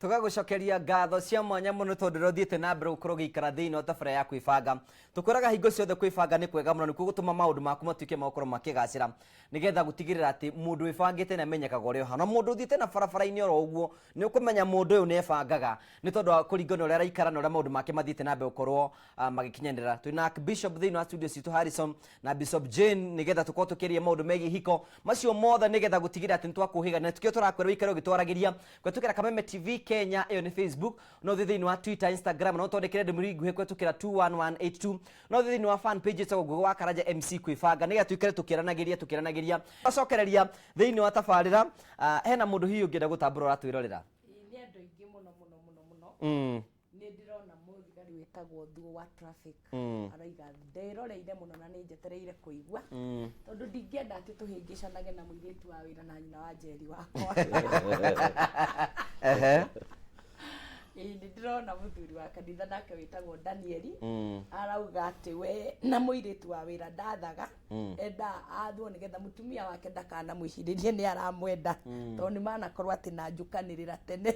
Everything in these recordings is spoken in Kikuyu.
Tũgagũcokeria ngatho cia mwanya mũno tondũ ũrĩa ũthiĩte na mbere gũkorwo ũgĩikara thĩinĩ wa tabarĩra ya kwĩbanga. Tũkwĩraga hingo ciothe kwĩbanga nĩ kwega mũno nĩkuo gũtũma maũndũ maku matuĩke ma gũkorwo makĩgacĩra nĩgetha gũtigĩrĩra atĩ mũndũ wĩbangĩte nĩ amenyekaga ũrĩa ũhana. Mũndũ ũthiĩte na barabara-inĩ oro ũguo nĩ ũkũmenya mũndũ ũyũ nĩ ebangaga nĩ tondũ wa kũringana na ũrĩa araikara na ũrĩa maũndũ make mathiĩte na mbere gũkorwo magĩkinyanĩra. Twĩna Archbishop thĩinĩ wa studio citũ Harrison na Bishop Jane nĩgetha tũkorwo tũkĩaria maũndũ megiĩ ihiko macio mothe nĩgetha gũtigĩrĩra atĩ nĩtwakũhĩga na tũkĩo tũrakwĩra ũikare ũgĩtwaragĩria kũhetũkĩra Kameme TV Kenya ĩyo nĩ Facebook no ũthiĩ thĩinĩ wa Twitter, Instagram no ũtwandĩkĩre ndũmĩrĩri nguhĩ kũhetũkĩra 21182 no ũthiĩ thĩinĩ wa fan page ĩtagwo Ngugi wa Karanja MC kwĩbanga nĩgetha tũikare tũkĩaranagĩria tũkĩaranagĩria acokereria thĩinĩ wa tabarĩra hena mũndũ hihi ũngĩenda gũtambũra ũratwĩrorera. Ĩĩ, nĩ andũ aingĩ mũno mũno mũno mũno. Nĩ ndĩrona mũthigari wĩtagwo Thuo wa traffic aroiga ndĩroreire mũno na nĩ njetereire kũigua tondũ ndingĩenda atĩ tũhĩngĩcanage na mũirĩtu wa wĩra na nyina wa Njeri wakwa. Ĩĩ, nĩ ndĩrona mũthuri wa kanitha nake wĩtagwo Danieli arauga atĩ we na mũirĩtu wa wĩra ndathaga endaga athwo nĩgetha mũtumia wake ndakanamwĩcirĩrie nĩ aramwenda tondũ nĩ manakorwo atĩ na njũkanĩrĩra tene.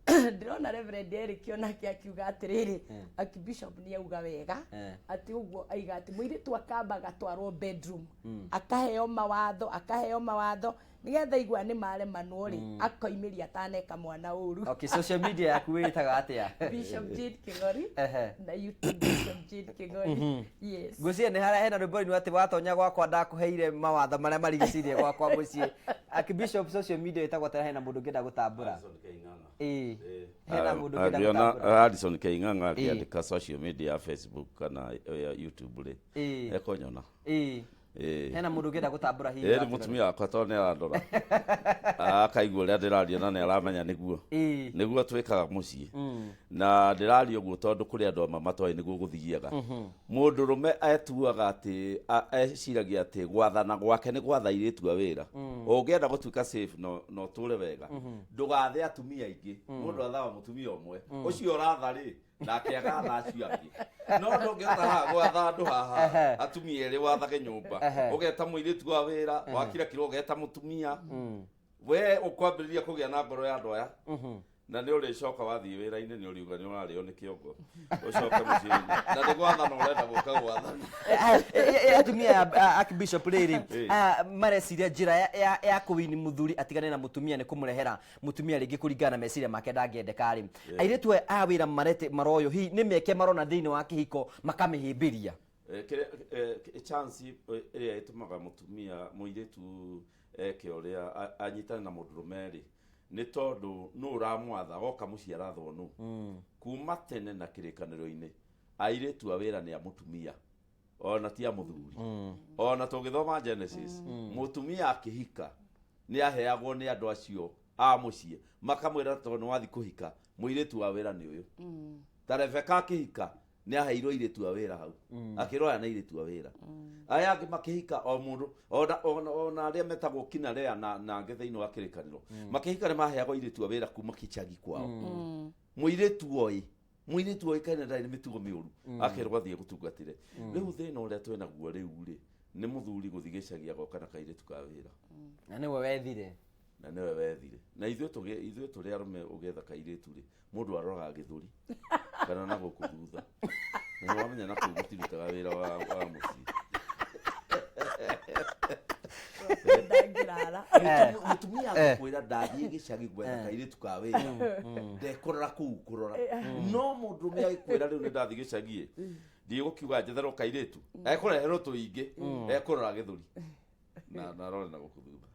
Ndĩrona Reverend Eric onake akiuga atĩrĩrĩ, Archbishop nĩ auga wega atĩ ũguo aiga atĩ mũirĩtu akamba agatwarwo bedroom akaheo mawatho akaheo mawatho nĩgetha igua nĩ maremanwo rĩ akoimĩria ataneka mwana ũru. Okay, social media yaku wĩtaga atĩa? Bishop Jane King'ori na YouTube Bishop Jane King'ori, yes. Ngwĩciria nĩ harĩa hena rwĩmbo rũinwo atĩ watonya gwakwa ndakũheire mawatho marĩa marigicĩirie gwakwa mũciĩ. Archbishop, social media ĩtagwo atĩa hena mũndũ ũngĩenda gũtambũra? Harrison Keing'ang'a. Ĩĩ. Hena mũndũ ũngĩenda Angĩona gũtambũra. Harrison Keing'ang'a akĩandĩka social media ya Facebook kana ya YouTube rĩ, ekũnyona. Ĩĩ. Hena mũndũ ũngĩenda gũtambũra hihi Ĩĩ nĩ ũratwĩrorera? mũtumia wakwa tondũ nĩ arandora akaigua ũrĩa ndĩraria na nĩ aramenya nĩguo nĩguo twĩkaga mũciĩ na ndĩraria ũguo tondũ kũrĩ andũ amwe matoĩ nĩguo gũthiaga. Mũndũrũme etuaga atĩ eciragia atĩ gwathana gwake nĩ gwatha airĩtu a wĩra. Ũngĩenda gũtuĩka safe na ũtũre wega ndũgathe atumia aingĩ. Mũndũ athaga mũtumia ũmwe ũcio ũratha rĩ nake agatha acio angĩ no ndũngĩhota haha gwatha andũ haha atumia erĩ wathage nyũmba ũgeta mũirĩtu wa wĩra wakira kiro ũgeta mũtumia we ũkwambĩrĩria kũgĩa na ngoro ya andũ aya na nĩ ũrĩcoka wathiĩ wĩra-inĩ nĩ ũriuga nĩ ũrarĩo nĩ kĩongo ũcoke mũciĩ na nĩ gwathana ũrenda gũka gwathana. Atumia aya, Archbishop, rĩrĩ aya mareciria njĩra ya kũwini mũthuri atigane na mũtumia nĩ kũmũrehera mũtumia rĩngĩ kũringana na meciria make ndangĩendeka rĩ airĩtu aya a wĩra marete maroyo hihi nĩ mĩeke marona thĩinĩ wa kĩhiko makamĩhĩmbĩria. Chance ĩrĩa ĩtũmaga mũtumia mũirĩtu eke ũrĩa anyitane na mũndũrũme rĩ nĩ tondũ nũ ũramwatha woka mũciĩ arathwo nũ kuma tene na kĩrĩkanĩro-inĩ airĩtu a wĩra nĩ a mũtumia ona ti a mũthuri ona tũngĩthoma Genesis mũtumia akĩhika nĩ aheagwo nĩ andũ acio a mũciĩ makamwĩra tondũ nĩ wathi kũhika mũirĩtu wa wĩra nĩ ũyũ ta Rebeka akĩhika nĩ aheirwo airĩtu a wĩra hau akĩrwo aya nĩ airĩtu a wĩra aya angĩ makĩhika o mũndũ ona arĩa metagwo kina Lea na angĩ thĩinĩ wa kĩrĩkanĩro makĩhika nĩ maheagwo airĩtu a wĩra kuma kĩchagi kwao mũirĩtu oĩ mũirĩtu oĩkaine ndarĩ na mĩtugo mĩũru akerwo athiĩ gũtungatĩre rĩu thĩna ũrĩa twĩnaguo rĩu rĩ nĩ mũthuri gũthiĩ gĩcagi agoka na kairĩtu ka wĩra na nĩwe wethire na nĩwe wethire na ithuĩ ithuĩ tũrĩ arũme ũgĩetha kairĩtu rĩ mũndũ aroraga gĩthũri kana na gũkũ thutha na nĩ wamenya na kũu gũtirutaga wĩra wa mũciĩ. Ndangĩrara. Mũtumia agũkwĩra ndathiĩ gĩcagi gwetha kairĩtu ka wĩra ndekũrora kũu kũrora no mũndũrũme agĩkwĩra rĩu nĩ ndathiĩ gĩcagi ĩ ndigũkiuga njetherwo kairĩtu ekũreherwo tũingĩ ekũrora gĩthũri na arore na gũkũ thutha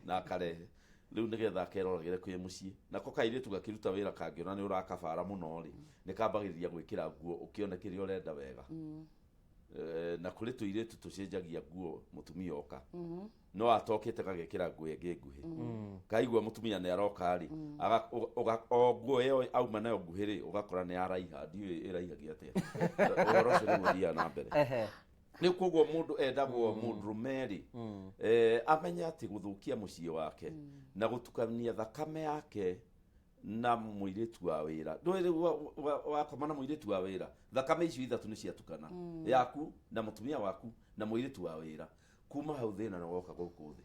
na akarehe rĩu nĩgetha akeroragĩre kwĩ mũciĩ nako kairĩtu gakĩruta wĩra kangĩona nĩ ũrakabara mũno rĩ nĩ kambagĩrĩria gwĩkĩra nguo ũkĩone kĩrĩa ũrenda wega. Na kũrĩ tũirĩtu tũcenjagia nguo mũtumia oka no atokĩte gagekĩra nguo ĩngĩ nguhĩ kaigua mũtumia nĩ aroka rĩ o nguo ĩyo auma nayo nguhĩ rĩ ũgakora nĩ yaraiha ndiũĩ ĩraihagia atĩa ũhoro ũcio nĩguo ũthiaga na mbere. Rĩu koguo mũndũ endagwo mũndũrũme rĩ amenye atĩ gũthũkia mũciĩ wake na gũtukania thakame yake na mũirĩtu wa wĩra ndũĩ rĩu wakoma na mũirĩtu wa wĩra thakame icio ithatũ nĩ ciatukana yaku na mũtumia waku na mũirĩtu wa wĩra kuma hau thĩna nĩ woka gũkũ thĩ.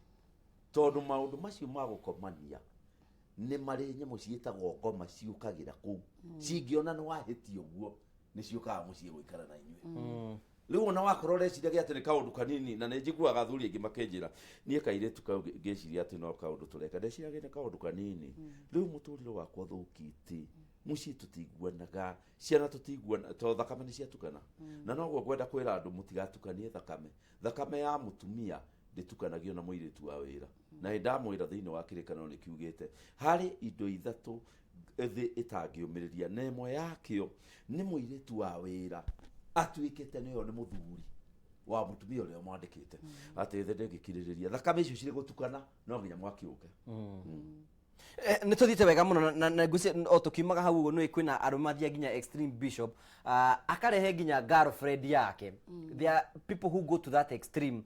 Tondũ maũndũ macio ma gũkomania nĩ marĩ nyamũ ciĩtagwo ngoma ciũkagĩra kũu, cingĩona nĩ wahĩtia ũguo, nĩ ciũkaga mũciĩ gũikara na inyuĩ. Rĩu ona wakorwo ũreciragia atĩ nĩ kaũndũ kanini, na nĩ njiguaga athuri aingĩ makĩnjĩra, niĩ kairĩtu kau ngĩciria atĩ no kaũndũ tũreka, ndeciragia nĩ kaũndũ kanini, rĩu mũtũrĩre wakwa ũthũkĩte, mũciĩ tũtiguanaga, ciana tũtiguana, tondũ thakame nĩ ciatukana. Na noguo ngwenda kwĩra andũ, mũtigatukanie thakame. Thakame ya mũtumia ndĩtukanagio na mũirĩtu wa wĩra. Na nĩ ndamwĩra thĩinĩ wa kĩrĩkanĩro nĩ kiugĩte harĩ indo ithatũ thĩ ĩtangĩũmĩrĩria, na ĩmwe yakĩo nĩ mũirĩtu wa wĩra atuĩkĩte nĩyo nĩ mũthuri wa mũtumia ũrĩa mwandĩkĩte, atĩ thĩ ndĩngĩkirĩrĩria thakame icio cirĩ gũtukana, no nginya mwaki ũke. Nä tå thiä te wega må no na ngwĩciria o tå kiumaga hau ũguo nĩ kwĩna arũme mathiaga nginya extreme, bishop, akarehe nginya girlfriend yake. There are people who go to that extreme.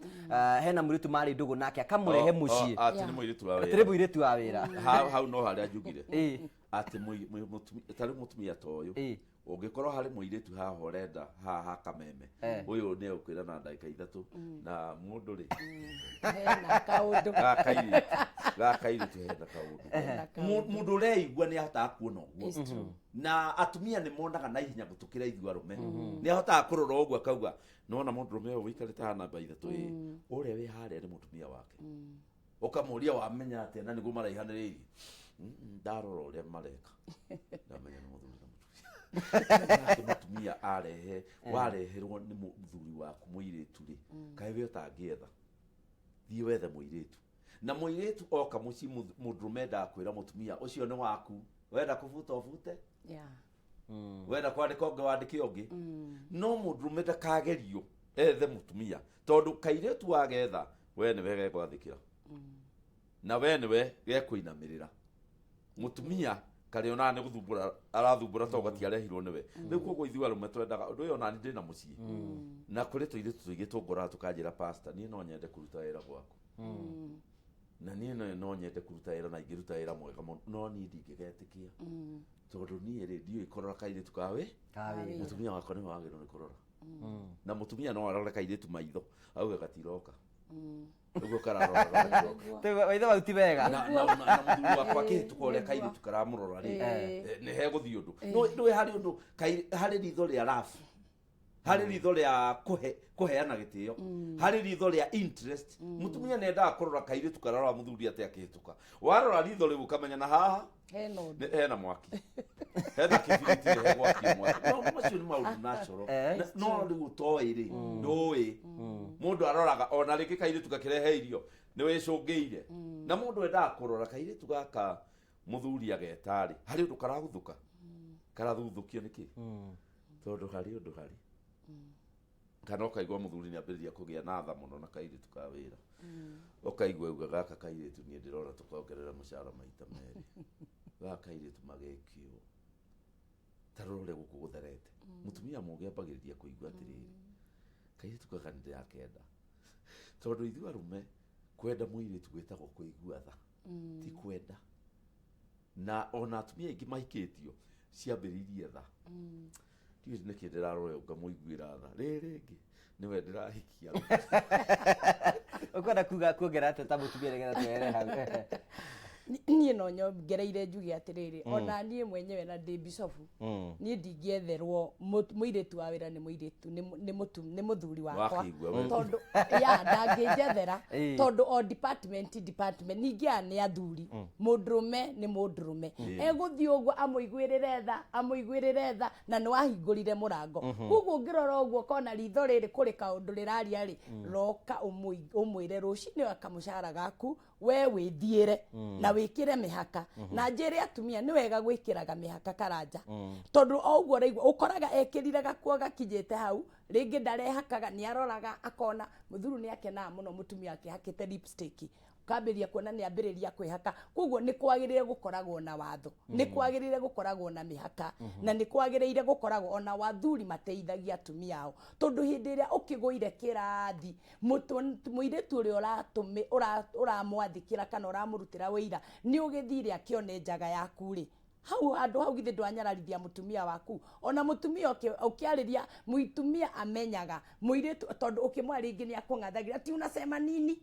Hena mũirĩtu marĩ ndũgũ nake, akamũrehe mũciĩ. Atĩ nĩ mũirĩtu wa Atĩ nĩ wĩra. Mũirĩtu wa wĩra. Hau no harĩa njugire atĩ tarĩu mũtumia ta ũyũ, ũngĩkorwo harĩ mũirĩtu haha ũrenda haha ha kameme, ũyũ nĩ egũkwĩra na ndagĩka 3 na mũndũ rĩ, hena kaũndũ. Gaka kairĩtu hena kaũndũ. Hena kaũndũ. Mũndũ ũreigua nĩ ahotaga kuona ũguo. It's true. Na atumia nĩ monaga na ihenya gũtũkĩra ithuĩ arũme. Nĩ ahotaga kũrora ũguo akauga, nona mũndũrũme ũyũ ũikarĩte haha namba 3, ĩ ũrĩa wĩ harĩa nĩ mũtumia wake. Ũkamũria, wamenya atĩa na nĩguo maraihanĩrĩirie? Ndarora ũrĩa mareka, ndamenya nĩ mũthuri na mũtumia." Nake mũtumia arehe, wareherwo nĩ mũthuri waku mũirĩtu rĩ, kaĩ we ũtangĩetha? Thiĩ wethe mũirĩtu. Na mũirĩtu oka mũciĩ, mũndũrũme endaga kwĩra mũtumia ũcio, nĩ waku, wenda kũbuta ũbute, wenda kwandĩka ũngĩ wandĩke ũngĩ. No mũndũrũme ndakagerio ethe mũtumia, tondũ kairĩtu wagetha, we nĩwe gegwathĩkĩra na we nĩwe gekũinamĩrĩra. Mũtumia karĩonaga nĩ gũthumbũra arathumbũra, tondũ gatiarehirwo nĩwe. Rĩu koguo ithuĩ arũme twendaga ũndũ ũyũ. Onani ndĩna mũciĩ na kũrĩ tũirĩtu tũingĩ tũngoraga tũkanjĩra, "Pastor, niĩ no nyende kũruta wĩra gwaku, na niĩ no nyende kũruta wĩra na ingĩruta wĩra mwega mũno, no niĩ ndingĩgetĩkia, tondũ niĩ rĩ, ndiũĩ kũrora kairĩtu kawe." Kawĩra. Mũtumia wakwa nĩwe wagĩrĩirwo nĩ kũrora, na mũtumia no arore kairĩtu maitho auge gatiroka ũguo kararora gatiroka. Maitho mau ti wega. Na mũthuri wakwa akĩhĩtũka ũrĩa kairĩtu karamũrora rĩ, nĩ hegũthiĩ ũndũ. No ndũĩ harĩ ũndũ harĩ ritho rĩa rafu, harĩ ritho rĩa kũheana gĩtĩo, harĩ ritho rĩa interest. Mũtumia nĩ endaga kũrora kairĩtu kararora mũthuri atĩ akĩhĩtũka. Warora ritho rĩu ũkamenya na haha hena ũndũ. Hena mwaki, hena kĩbiriti, nĩ hegwakia mwaki. Maũndũ macio nĩ maũndũ natural. No rĩu ũtoĩ rĩ, ndũĩ mũndũ aroraga ona rĩngĩ kairĩtu gakĩrehe irio nĩ wĩcũngĩire. Na mũndũ endaga kũrora kairĩtu gaka mũthuri ageta rĩ, harĩ ũndũ karaguthũka, karathuthũkio nĩkĩ? Tondũ harĩ ũndũ harĩ kana ũkaigua mũthuri nĩ ambĩrĩria kũgĩa na tha mũno na kairĩtu ka wĩra, ũkaigua auga, "Gaka kairĩtu niĩ ndĩrona tũkongerera mũcara maita merĩ. Gaka kairĩtu magekio ta rora ũrĩa gũkũ gũtherete." Mũtumia mũgĩ ambagĩrĩria kũigua atĩrĩrĩ, kairĩtu gaka nĩ ndĩrakenda, tondũ ithuĩ arũme kwenda mũirĩtu gwĩtagwo kũigua tha, ti kwenda. Na ona atumia aingĩ mahikĩtio ciambĩrĩirie tha. Ndiũĩ nĩkĩ ndĩrarora ũyũ ngamũiguĩra tha, rĩrĩ rĩngĩ nĩwe ndĩrahikia. Ũkwenda kuga kuongerera atĩa ta mũtumia nĩgetha twehere hau? Niĩ no nyongereire njuge atĩrĩrĩ, ona niĩ mwenyewe na ndĩ bicobu, niĩ ndingĩetherwo mũirĩtu wa wĩra nĩ mũirĩtu nĩ mũthuri wakwa. Wakĩigua we. Tondũ ya ndangĩnjethera. Tondũ o department ningĩ aya nĩ athuri, mũndũrũme nĩ mũndũrũme, egũthiĩ ũguo amũiguĩrĩre tha, amũiguĩrĩre tha, na nĩ wahingũrire mũrango. Koguo ũngĩrora ũguo ũkona ritho rĩrĩ kũrĩ kaũndũ rĩraria rĩ, roka ũmwĩre rũcinĩ kamũcara gaku, we wĩthiĩre na wĩkĩre mĩhaka. Na njĩre atumia nĩ wega gwĩkĩraga mĩhaka, Karanja, tondũ o ũguo ũraigua ũkoraga ekĩrire gakuo gakinyĩte hau, rĩngĩ ndarehakaga, nĩ aroraga akona mũthuri nĩ akenaga mũno mũtumia akĩhakĩte lipstick, ũkambĩrĩria kuona nĩ ambĩrĩria kwĩhaka. Koguo nĩ kwagĩrĩire gũkoragwo na watho, nĩ kwagĩrĩire gũkoragwo na mĩhaka, na nĩ kwagĩrĩire gũkoragwo ona wathuri mateithagia atumia ao, tondũ hĩndĩ ĩrĩa ũkĩgũire kĩrathi, mũirĩtu ũrĩa ũramwathĩkĩra kana ũramũrutĩra wĩira nĩ ũgĩthire akĩone njaga yaku rĩ, hau handũ hau githĩ ndwanyararithia mũtumia waku? Ona mũtumia ũkĩarĩria mũtumia amenyaga mũirĩtu, tondũ ũkĩmwa rĩngĩ nĩ akũng'athagĩra, ti unasema nini.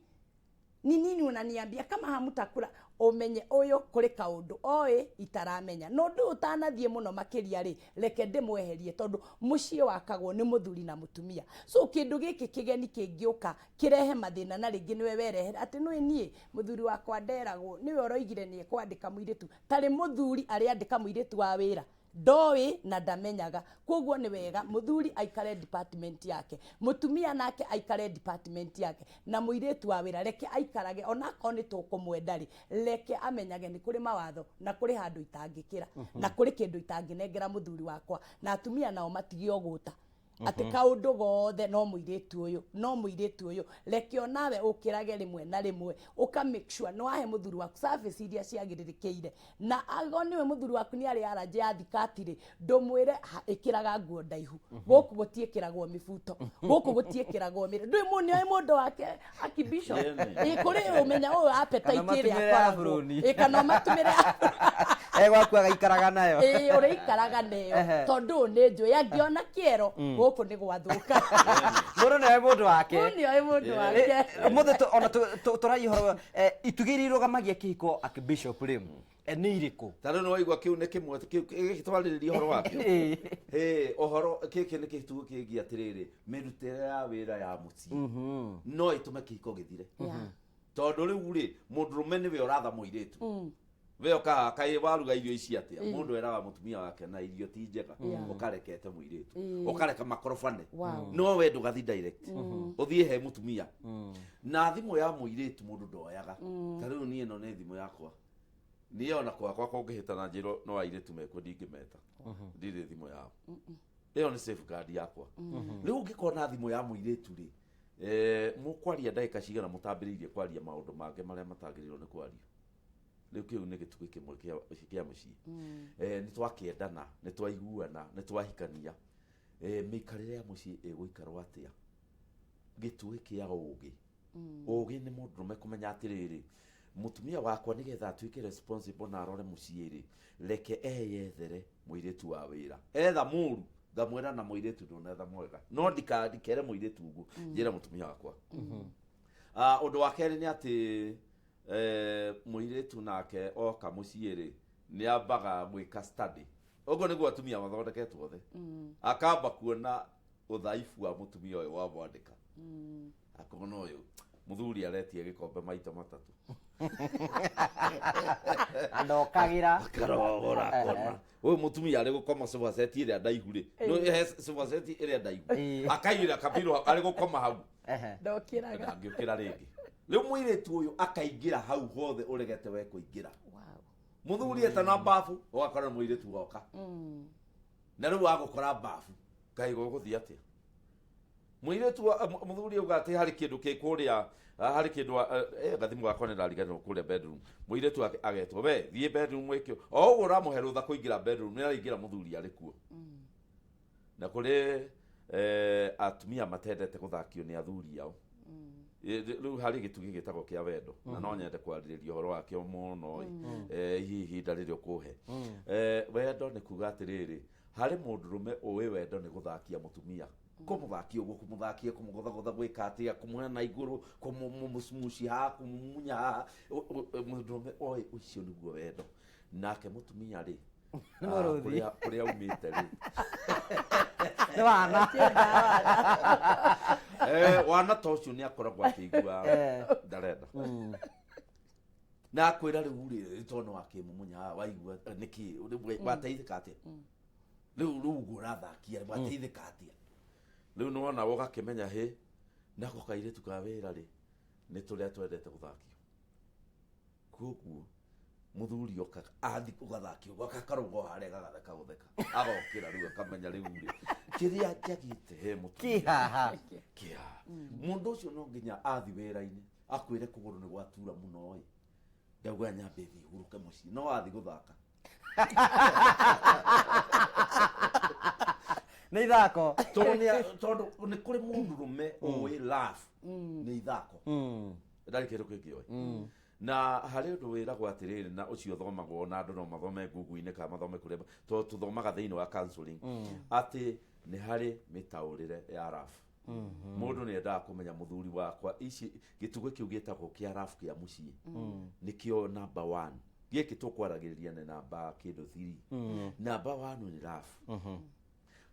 Ni nini unaniambia kama hamutakula? Umenye uyu kuri kaundu oĩ itaramenya no ndu utanathiĩ mũno makĩria rĩ, reke ndĩmweherie tondu mũciĩ wakagwo nĩ mũthuri na mũtumia. So kĩndũ gĩkĩ kĩgeni kĩngĩũka kĩrehe mathĩna na rĩngĩ nĩwe werehera atĩ nĩ niĩ mũthuri wakwa nderagwo nĩwe ũroigire nĩ ekwandĩka mũirĩtu tarĩ mũthuri arĩandĩka mũirĩtu wa wĩra ndoĩ na ndamenyaga. Koguo nĩ wega mũthuri aikare department yake, mũtumia nake aikare department yake, na mũirĩtu wa wĩra reke aikarage onakorwo nĩ tũkũmwenda rĩ, reke amenyage nĩ kũrĩ mawatho na kũrĩ handũ itangĩkĩra na kũrĩ kĩndũ itangĩnengera mũthuri wakwa. Na atumia nao matige ũgũta atĩ kaũndũ gothe no mũirĩtu ũyũ, no mũirĩtu ũyũ. Reke onawe ũkĩrage rĩmwe na rĩmwe ũka make sure nĩ wahe mũthuri waku service iria ciagĩrĩrĩkĩire, na ago nĩwe mũthuri waku nĩ arĩ aranje ya thikati rĩ, ndũmwĩre ĩkĩraga nguo ndaihu, gũkũ gũtiĩkĩragwo mĩbuto, gũkũ gũtiĩkĩragwo mĩrĩ. Ndũĩ nĩoĩ mũndũ wake akibisho ĩ kũrĩ ũmenya ũyũ appetite ĩrĩa akoragwo ĩ kana ũmatũmĩre egwaku agaikaraga nayo ĩ ũrĩikaraga neyo tondũ nĩ njũĩ angĩona kĩero gũkũ nĩ gwathuka. Mũndũ nĩoĩ mũndũ wake. Mũndũ nĩoĩ mũndũ wake. Ũmũthĩ ona tũragia ũhoro itugĩ iria irũgamagia kĩhiko akibishop rĩ nĩ irĩkũ? Ta rĩu nĩwaigua kĩu nĩ kĩmwe kĩu gĩkĩ twarĩrĩria ũhoro wakĩo. Ũhoro gĩkĩ nĩ kĩtugĩ kĩgiĩ atĩrĩrĩ, mĩrutĩre ya wĩra ya mũciĩ no ĩtũme kĩhiko gĩthire. Tondũ rĩu rĩ mũndũrũme nĩwe ũratha mũirĩtu. We ũkaha kaĩ waruga irio ici atĩa? Mũndũ eraga mũtumia wake na irio ti njega, ũkarekete mũirĩtu, ũkareka makorobane. No we ndũgathi direct, ũthiĩ he mũtumia. Na thimũ ya mũirĩtu mũndũ ndoyaga. Ta rĩu niĩ ĩno nĩ thimũ yakwa. Niĩ ona kwakwa kũngĩhĩtana njĩrwo no airĩtu mekuo ndingĩmeta. Ndirĩ thimũ yao. Ĩyo nĩ safeguard yakwa. Rĩu ũngĩkorwo na thimũ ya mũirĩtu rĩ, mũkwaria ndagĩka cigana mũtambĩrĩirie kwaria maũndũ mangĩ marĩa matagĩrĩirwo nĩ kwario. Rĩu kĩu nĩ gĩtugĩ kĩmwe kĩa mũciĩ. Nĩ twakĩendana, nĩ twaiguana, nĩ twahikania. Mĩikarĩre ya mũciĩ ĩgũikarwo atĩa? Gĩtugĩ kĩa ũgĩ. Ũgĩ nĩ mũndũrũme kũmenya atĩrĩrĩ, mũtumia wakwa nĩgetha atuĩke responsible na arore mũciĩ rĩ, reke eyethere mũirĩtu wa wĩra. Etha mũru, ngamwĩra na mũirĩtu ndũnetha mwega. No ndikere mũirĩtu ũguo, njĩre mũtumia wakwa. Ũndũ wa kerĩ nĩ atĩ mũirĩtu nake oka mũciĩ rĩ, nĩ ambaga gwĩka study. Ũguo nĩguo atumia mathondeketwo othe. Akamba kuona ũthaifu wa mũtumia ũyũ wamwandĩka. Akona ũyũ mũthuri aretia gĩkombe maita matatũ. Andokagĩra. Akarogora akona. Ũyũ mũtumia arĩ gũkoma sofa set ĩrĩa ndaihu rĩ. No he sofa set ĩrĩa ndaihu. Akaigĩrĩra kabiro arĩ gũkoma hau. Ndokĩraga. Ndangĩũkĩra rĩngĩ. Rĩu mũirĩtu ũyũ akaingĩra hau hothe ũregete we kũingĩra. Mũthuri etana babu ũgakora mũirĩtu woka. Na rĩu wagũkora babu kaĩ gũgũthiĩ atĩa? Mũirĩtu mũthuri auga atĩ harĩ kĩndũ kĩ kũrĩa, harĩ kĩndũ gathimũ gakwa nĩndariganĩrwo kũrĩa bedroom. Mũirĩtu agetwo we thiĩ bedroom wĩke o ũguo ũramũhe rũtha kũingĩra bedroom, nĩaraingĩra mũthuri arĩ kuo. Na kũrĩ atumia matendete gũthakio nĩ athuri ao. Rĩu harĩ gĩtugĩ gĩtagwo kĩa wendo na no nyende kwarĩrĩria ũhoro wakĩo mũno hihi ihinda rĩrĩa ũkũhe. Wendo nĩ kuga atĩrĩrĩ, harĩ mũndũrũme ũĩ wendo nĩ gũthakia mũtumia. Kũmũthakia ũguo, kũmũthakia, kũmũgũthagũtha, gwĩka atĩa, kũmuoya na igũrũ, kũmũmucia haha, kũmũmunya haha. Mũndũrũme oĩ ũcio nĩguo wendo. Nake mũtumia rĩ, kũrĩa aumĩte rĩ. Nĩ wana. Wana ta ũcio nĩ akoragwo akĩigua ndarenda. Na akwĩra rĩu rĩ, tondũ nĩ wakĩmumunya haha, waigua nĩkĩ, wateithĩka atĩa? Rĩu rĩu ũguo ũrathakia, wateithĩka atĩa? Rĩu nĩwona ũgakĩmenya hĩ, nako kairĩtu ka wĩra rĩ, nĩ tũrĩa twendete gũthakio. Koguo mũthuri oka athi gũgathakio, gakarũga o harĩa gagatheka gũtheka. Agokĩra rĩu akamenya rĩu rĩ, kĩrĩa njagĩte he mũtumia. Kĩhaha. Kĩhaha. Mũndũ ũcio no nginya athi wĩra-inĩ, akwĩre kũgũrũ nĩ gwatura mũno ĩ. Ndauga nyambe thiĩ hurũke mũciĩ, no athi gũthaka. Nĩ ithako. Tondũ nĩ kũrĩ mũndũrũme ũĩ laugh nĩ ithako. Ndarĩ kĩndũ kĩngĩ oĩ. Na harĩ ũndũ wĩragwo atĩrĩrĩ, na ũcio ũthomagwo na andũ no mathome Google-inĩ kana mathome kũrĩa, tondũ tũthomaga thĩinĩ wa counseling, atĩ nĩ harĩ mĩtaũrĩre ya laugh. Mũndũ nĩ endaga kũmenya mũthuri wakwa ici gĩtugĩ kĩu gĩtagwo kĩa rabu kĩa mũciĩ nĩkĩo number one. Gĩkĩ tũkwaragĩrĩria nĩ namba kĩndũ 3. Number one nĩ rabu.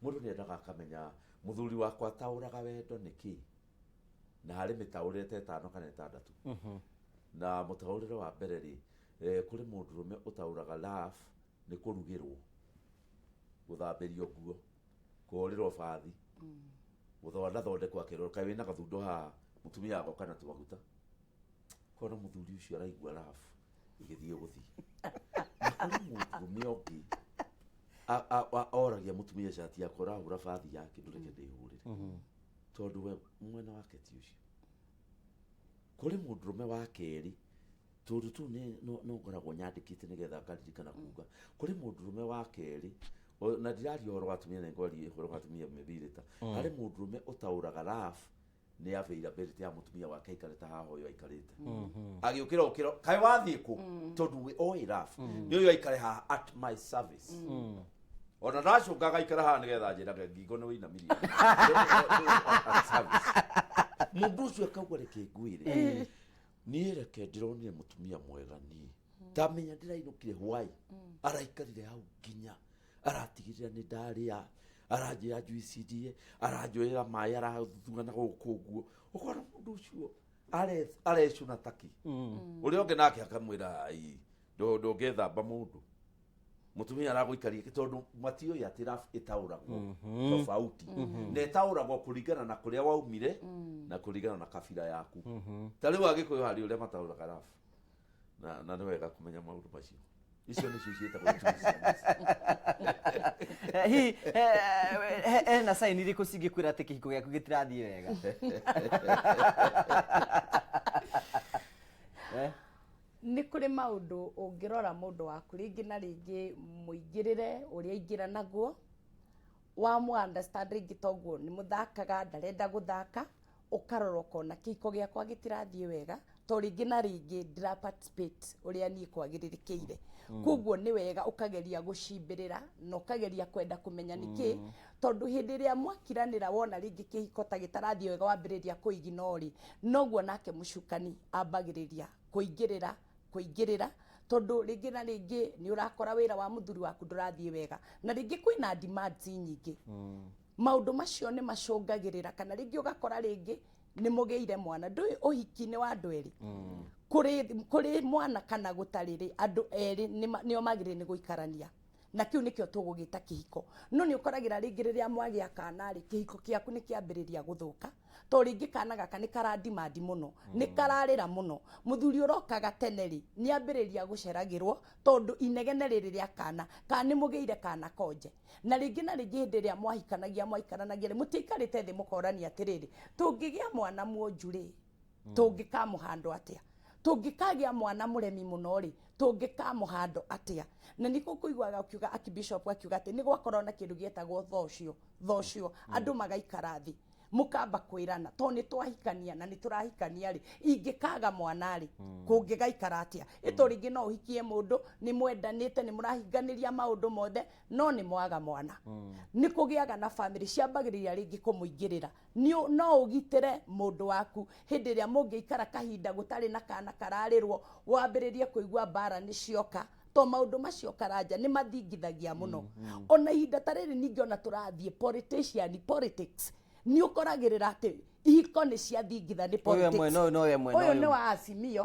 Mũndũ nĩ endaga akamenya mũthuri wakwa ataũraga wendo nĩ kĩ, na harĩ mĩtaũrĩre ta 5 kana 6. Na mũtaũrĩre wa mbere rĩ, kũrĩ mũndũrũme ũtaũraga love nĩ kũrugĩrwo, gũthambĩrio nguo, kũhũrĩrwo bathi, gũthondathondekwo akĩrwo kaĩ wĩna gathundo haha, mũtumia agoka na tũmaguta. Kona mũthuri ũcio araigua love ĩgĩthiĩ gũthiĩ. Na kũrĩ mũndũrũme ũngĩ oragia mũtumia cati yakwa ũrahũra bathi yake ndũreke ndĩhũrĩre, tondũ we mwena wake ti ũcio. Kũrĩ mũndũrũme wa kerĩ, tondũ tu no ngoragwo nyandĩkĩte nĩgetha ngaririkana kuga kũrĩ mũndũrũme wa kerĩ, na ndiraria ũhoro wa atumia, nĩ ngwaria ũhoro wa atumia mĩbirĩta. Harĩ mũndũrũme ũtaũraga love nĩ availability ya mũtumia wake aikarĩte haha ũyũ aikarĩte, agĩũkĩra ũkĩra kaĩ wathiĩ kũ, tondũ we oĩ love nĩ ũyũ aikare haha at my service. Ona ndacũnga agaikara haha nĩgetha njĩrage ngingo nĩ wĩinamirie. At service. Mũndũ ũcio akauga reke ngwĩre, niĩ reke ndĩronire mũtumia mwega, niĩ ndamenya ndĩrainũkire hwai, araikarire hau nginya aratigĩrĩra nĩ ndarĩa, aranjĩra juice ndie, aranjoera maĩ, arathuthuga na gũkũ ũguo. Ũkona mũndũ ũcio arecũna taki. Ũrĩa ũngĩ nake akamwĩra, ai, ndũngĩthamba mũndũ, mũtumia aragũikaria, tondũ matiũĩ atĩ love ĩtaũragwo tofauti, na ĩtaũragwo kũringana na kũrĩa waumire na kũringana na kabira yaku. Ta rĩu Agĩkũyũ harĩ ũrĩa mataũraga love, na nĩ wega kũmenya maũndũ macio. Icio nĩcio ciĩtagwo itugĩ cia mũciĩ. Hihi hena sign irĩkũ cingĩkwĩra atĩ kĩhiko gĩaku gĩtirathiĩ wega? Nĩ kũrĩ maũndũ ũngĩrora mũndũ waku rĩngĩ na rĩngĩ, mũingĩrĩre ũrĩa aingĩra naguo, wamũ understand rĩngĩ toguo nĩ mũthakaga, ndarenda gũthaka, ũkarora ũkona kĩhiko gĩakwa gĩtirathiĩ wega to rĩngĩ na rĩngĩ ndĩra participate ũrĩa niĩ kwagĩrĩrĩkĩire. Koguo nĩ wega ũkageria gũcimbĩrĩra na ũkageria kwenda kũmenya nĩkĩ, tondũ hĩndĩ ĩrĩa mwakiranĩra wona rĩngĩ kĩhiko ta gĩtarathiĩ wega, wambĩrĩria kũiginora rĩ, noguo nake mũcukani ambagĩrĩria kũingĩrĩra, tondũ rĩngĩ na rĩngĩ nĩ ũrakora wĩra wa mũthuri waku ndũrathiĩ wega, na rĩngĩ kwĩna demands nyingĩ. Maũndũ macio nĩ macũngagĩrĩra, kana rĩngĩ ũgakora rĩngĩ nĩ mũgĩire mwana. Ndũĩ ũhiki nĩ wa andũ erĩ, kũrĩ mwana kana gũtarĩ rĩ, andũ erĩ nĩo magĩrĩire nĩ gũikarania, na kĩu nĩkĩo tũgũgĩta kĩhiko. No nĩ ũkoragĩra rĩngĩ rĩrĩa mwagĩa kana rĩ, kĩhiko kĩaku nĩ kĩambĩrĩria gũthũka, to rĩngĩ kana gaka nĩ karadimandi mũno, nĩ kararĩra mũno. Mũthuri ũrokaga tene rĩ, nĩ ambĩrĩria gũceragĩrwo tondũ inegene rĩrĩ rĩa kana, kana nĩ mũgĩire kana konje. Na rĩngĩ na rĩngĩ hĩndĩ ĩrĩa mwahikanagia, mwaikaranagia rĩ, mũtiaikarĩte thĩ mũkorania atĩrĩrĩ, tũngĩgĩa mwana mwonju rĩ, tũngĩkamũhandwo atĩa? Tũngĩkagĩa mwana mũremi mũno rĩ, tũngĩkamũhando atĩa? Na nĩkũ kũiguaga ũkiuga archbishop akiuga atĩ nĩ gwakorwo na kĩndũ gĩetagwo thocio thocio, andũ magaikara thĩ mũkamba kwĩrana, to nĩ twahikania na nĩ tũrahikania rĩ, ingĩkaga mwana rĩ, kũngĩgaikara atĩa? Ĩto rĩngĩ no ũhikie mũndũ, nĩ mwendanĩte, nĩ mũrahinganĩria maũndũ mothe, no nĩ mwaga mwana, nĩ kũgĩaga na family ciambagĩrĩria rĩngĩ kũmũingĩrĩra. No ũgitĩre mũndũ waku hĩndĩ ĩrĩa mũngĩikara kahinda gũtarĩ na kana kararĩrwo, wambĩrĩrie kũigua mbara nĩ cioka, to maũndũ macio Karanja nĩ mathingithagia mũno. Ona ihinda ta rĩrĩ ningĩ ona tũrathiĩ politician politics, nĩ ũkoragĩrĩra atĩ ihiko nĩ ciathingitha nĩ Ũyũ politics. mwena ũyũ nowe mwena Ũyũ ũyũ. Nĩ wa Azimio,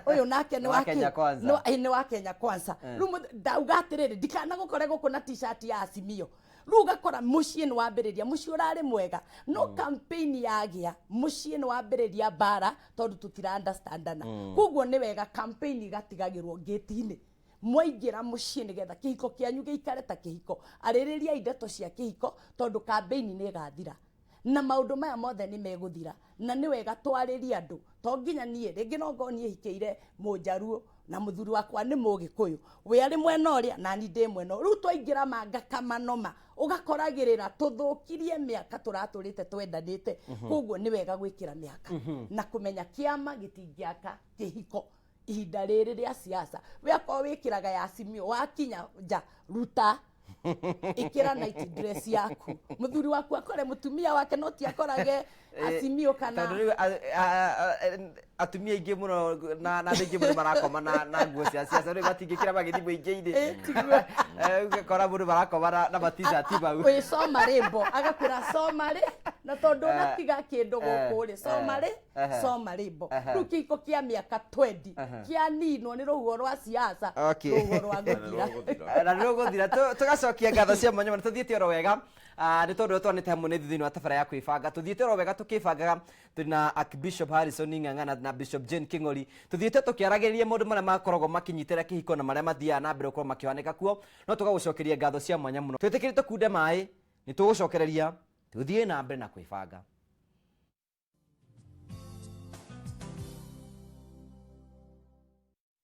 ũyũ nake nĩ Wa wa Kenya kĩ? Kwanza. Nĩ wa Kenya Kwanza. Rĩu ndauga atĩrĩrĩ, ndikanagũkore gũkũ na t-shirt ya Azimio. Rĩu ũgakora mũciĩ nĩ wambĩrĩria, mũciĩ ũrarĩ mwega, no campaign yagĩa, mũciĩ nĩ wambĩrĩria mbara, tondũ tũtira understandana. Koguo nĩ wega campaign igatigagĩrwo ngĩti-inĩ mwaingĩra mũciĩ, nĩgetha kĩhiko kĩanyu gĩikare ta kĩhiko. Arĩrĩriai ndeto cia kĩhiko, tondũ campaign nĩ ĩgathira na maũndũ maya mothe nĩ megũthira. Na nĩ wega twarĩrie andũ, to nginya niĩ rĩngĩ no ngorwo niĩ hikĩire Mũnjaruo na mũthuri wakwa nĩ Mũgĩkũyũ, we arĩ mwena ũrĩa nani ndĩ mwena ũyũ. Rĩu twaingĩra manga kamanoma, ũgakoragĩrĩra tũthũkirie mĩaka tũratũrĩte twendanĩte. Koguo nĩ wega gwĩkĩra mĩhaka na kũmenya kĩama gĩtingĩaka kĩhiko ihinda rĩrĩ rĩa siasa. We akorwo wĩkĩraga ya Azimio, wakinya nja ruta. Ĩkĩra night dress yaku, mũthuri waku akore mũtumia wake, no ti akorage Azimio kana Tondũ rĩu atumia aingĩ mũno na andũ aingĩ mũno marakoma na nguo cia ciaca, rĩu matingĩkĩra magĩthiĩ mũingĩ-inĩ. Ĩ, tiguo. Ũgakora mũndũ marakoma na ma-T-shirt mau. Wĩ soma rĩmbo, agakwĩra soma rĩ, na tondũ ũnatiga kĩndũ gũkũ rĩ, soma rĩ, soma rĩmbo. Rĩu kĩhiko kĩa mĩaka 20 kĩaninwo nĩ rũhuho rwa siasa. Rũhuho rwa gũthira. Rũgũthira. Na nĩ rũgũthira. Tũgacokia ngatho cia mwanya mũno, tũthiĩte oro wega. Ah, nĩ tondũ twanĩte hamwe na ithuĩ thĩinĩ wa tabara ya kwĩbanga, tũthiĩte oro wega tũkĩbangaga tũrĩ na Archbishop Harrison Ng'ang'a na Bishop Jane King'ori. Tũthiĩte tũkĩaragĩrĩria maũndũ marĩa makoragwo makĩnyitĩrĩra kĩhiko na marĩa mathiaga na mbere gũkorwo makĩhanĩka kuo. No tũgagũcokeria ngatho cia mwanya mũno. Twĩtĩkĩrĩte tũkunde maĩ, nĩ tũgũcokereria tũthiĩ na mbere na kwĩbanga.